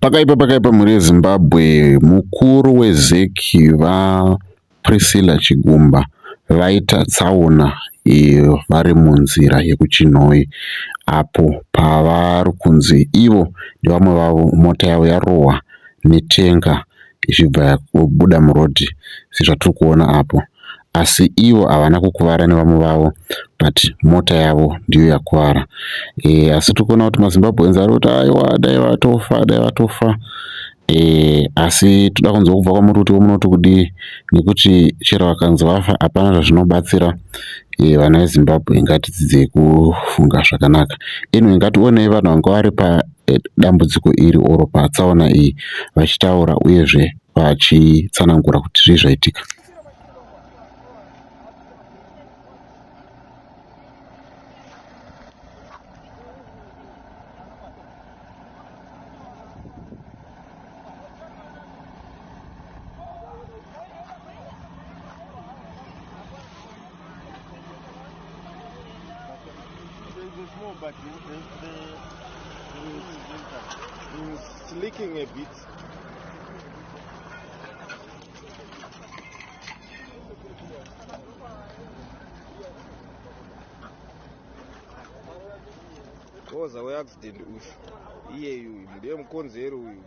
Pakaipa pakaipa mhuri yeZimbabwe, mukuru weZEC VaPriscilla Chigumba vaita tsaona vari munzira yekuChinhoyi apo pavari kunzi ivo nevamwe vavo mota yavo yarohwa netenga ichibva yabuda murodhi sezvatiri kuona apo. Asi ivo havana kukuvara nevamwe vavo but mota yavo ndiyo yakuvara. Asi tiri kuona kuti maZimbabweans ari kuti aiwa dai vatofa, dai vatofa. Asi toda kunzwa kubva kwamuri kuti munoti kudii nekuti chero vakanzi vafa hapana zvazvinobatsira. Vana veZimbabwe ngatidzidzei kufunga zvakanaka. Anyway, ngationei vanhu vanga vari padambudziko iri oro patsaona iyi vachitaura uyezve vachitsanangura kuti zvii zvaitika. But it's leaking a bit. Koza weaccident uyu iyeyu uyu ndiye mukonzeri uyu.